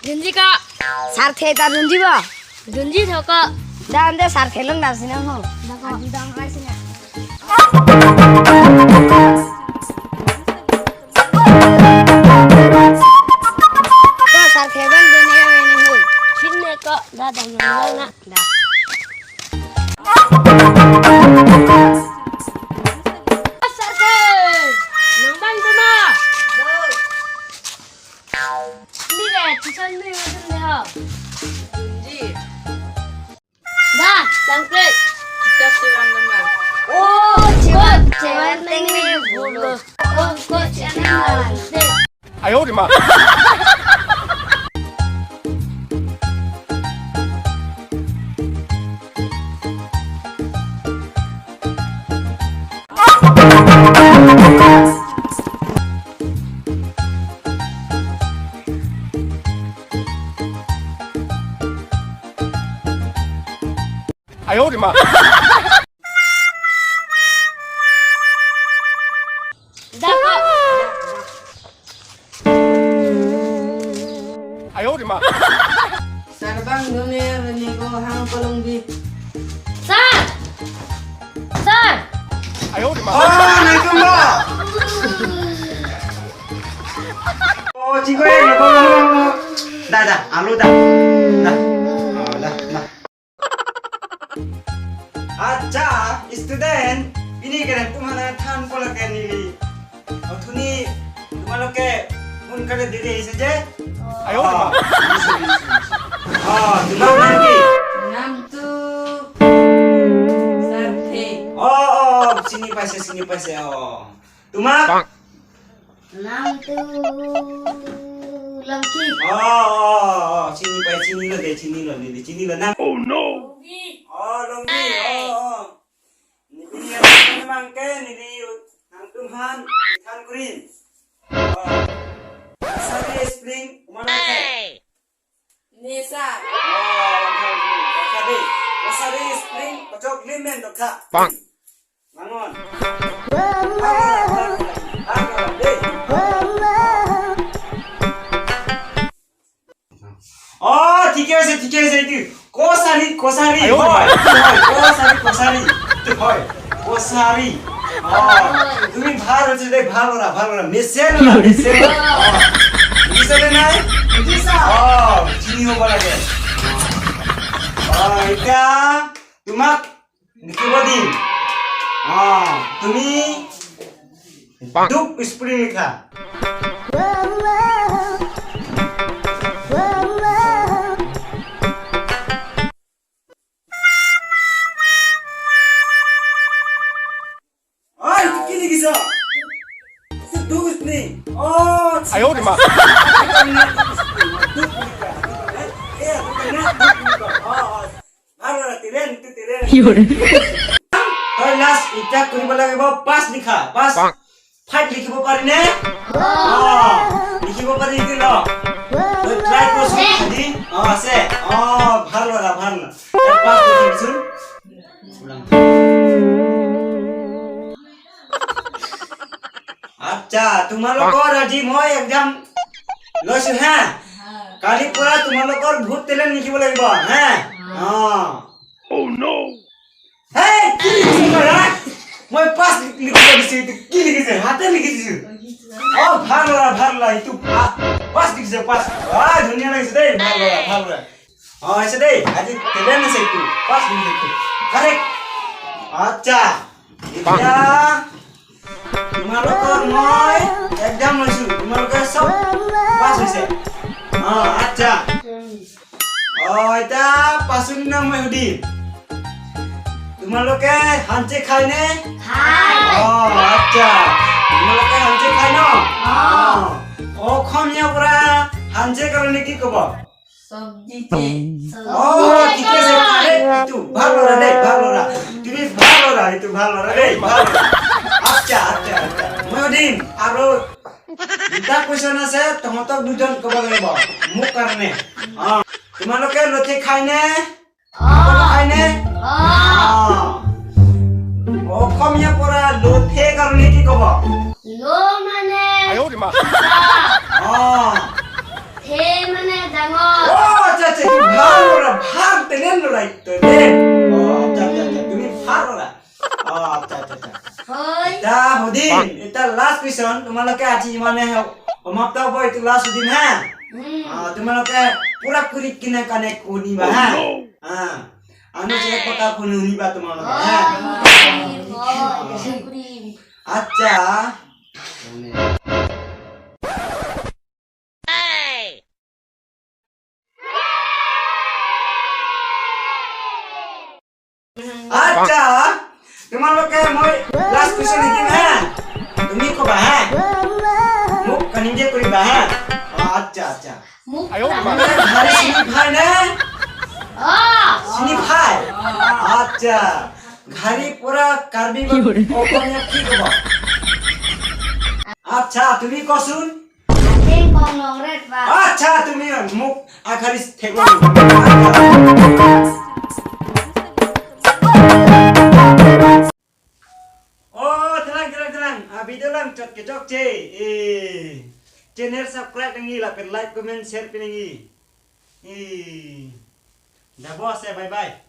든지가 Sar the 든지바 든지 저거 나한테 살 থেলং নাছিনা হো দাম পাইছিনা সার থেলং দেনে এনে হই চিনে ক দাদা না দা সাথে নাম্বার তোমা 니가 টিউশন নি মতন দেহ 든지 দা লাংকে কিতাব বন্ধনা ও চিওয়ান চেওয়ান তেংনি বুলো ও কো চানা দে 哎呦我的妈！哎呦我的妈！ দা ক 哎呦我的妈！ Sarbang dunia renigo hang kolongbi sir sir 哎呦我的妈！ অ নাইকুম্বা অ চিকৰে নব দা দা আলু দা দা অ দা দা আচ্ছা ষ্টুডেন্ট ইনি কেন তোমার থান পলকে নিলি অথনি তোমালোকে সোনকালে দেৰি আহিছে যে। 哎呦我的妈！ অ তোমাৰ নাম কি? নামটো সাৰ্থে। অ অ চিনি পাইছে, চিনি পাইছে। অ তোমাক? নামটো লংকি। অ অ অ চিনি পাই, চিনি ল দে, চিনি ল দে, চিনি ল নাম। Oh no! অ লংগি অ অ নিপিনি মাংকে নিলি নাংতুমহান থান কুৰিন অ সাৰি স্প্ৰিং উমানাকে নিসা। অ সাৰি সাৰি স্প্ৰিং পচক লিমেন দখা 棒 মাঙন। অ ঠিকে আছে, ঠিকে আছে। এইটো কছাৰী, কছাৰী হয়, কছাৰী, কছাৰী এইটো হয়, কছাৰী। অ তুমি ভাল হৈছে দেই, ভাল ল'ৰা, ভাল ল'ৰা। মেছে ল'ৰা, মেছে বুজিছানে নাই? অ চিনি হ'ব লাগে। অ এতিয়া তোমাক লিখিব দিম। অ তুমি দুপ স্প্ৰিং লিখা। অ এইটো কি লিখিছ? দুপ স্প্ৰিং। অ 哎呦我的妈！ তই লাষ্ট এতিয়া কৰিব লাগিব পাঁচ লিখা, পাঁচ ফাইভ লিখিব পাৰিনে? লিখিব পাৰি ল, তই ট্ৰাই কৰচোন আজি। অ আছে। অ ভাল ল'ৰা, ভাল ল'ৰা। পাঁচ লিখিবিচোন। আচ্ছা তোমালোকৰ আজি মই এক্সাম লৈছো হা, কালিৰ পৰা তোমালোকৰ ভূত টেলেণ্ট লিখিব লাগিব হা। অ Oh no! হেই কি লিখিছে তই, হা? মই পাঁচ লিখিব দিছো, এইটো কি লিখিছে? হাতে লিখি দিছো। অ ভাল ল'ৰা, ভাল ল'ৰা। এইটো পাঁচ লিখিছে, পাঁচ। অ ধুনীয়া লাগিছে দেই, ভাল ল'ৰা, ভাল ল'ৰা। অ হৈছে দেই, আজি টেলেণ্ট আছে। এইটো পাঁচ লিখিছে, এইটো কাৰেক্ট। আচ্ছা এতিয়া তোমালোকৰ মই এক্সাম লৈছো, তোমালোকে চব পাছ হৈছে। অ আচ্ছা অ এতিয়া পাচুৰ নাম মই সুধিম, তোমালোকে হাঞ্চে খায়নে? অ আচ্ছা তোমালোকে হাঞ্চে খায় ন? অ অসমীয়া পৰা হাঞ্চে কাৰণে কি ক'ব? সবজি। অ ঠিকে আছে, এইটো ভাল ল'ৰা দেই, ভাল ল'ৰা, তুমি ভাল ল'ৰা, এইটো ভাল ল'ৰা দেই, ভাল ল'ৰা। আচ্ছা আচ্ছা আচ্ছা মই সুধিম আৰু দুটা কুৱেশ্যন আছে, তহঁতক দুজন ক'ব লাগিব মোৰ কাৰণে। অ তোমালোকে লথি খায়নে? খায়নে? অ অসমীয়া পৰা লথে কাৰণে কি ক'ব? লো মানে 哎呦我的妈！ অ the মানে ডাঙৰ। সুধিম এটা লাষ্ট কুৱেশ্যন তোমালোকে আজি ইমানে সমাপ্ত হ'ব এইটো লাষ্ট সুধিম হা। তোমালোকে পুৰা কৰি কিনে কানে শুনিবা হা। আমি যে কথা শুনিবা তোমালোকে হা। আচ্ছা আচ্ছা তোমালোকে মই লাষ্ট কুৱেশ্যন শিকিম হা, তুমি কবা হা, মোক কনিংগে কৰিবা হা। আচ্ছা আচ্ছা চিনি খাই নে? চিনি খাই। আচ্ছা ঘাৰি পৰা কাৰ্বি অসমীয়া কি কব? আচ্ছা তুমি কচোন। আচ্ছা তুমি মোক আখাৰি থাকিব। Video lang chat ke jok che channel subscribe nangi la like comment share pe nangi da boss bye bye.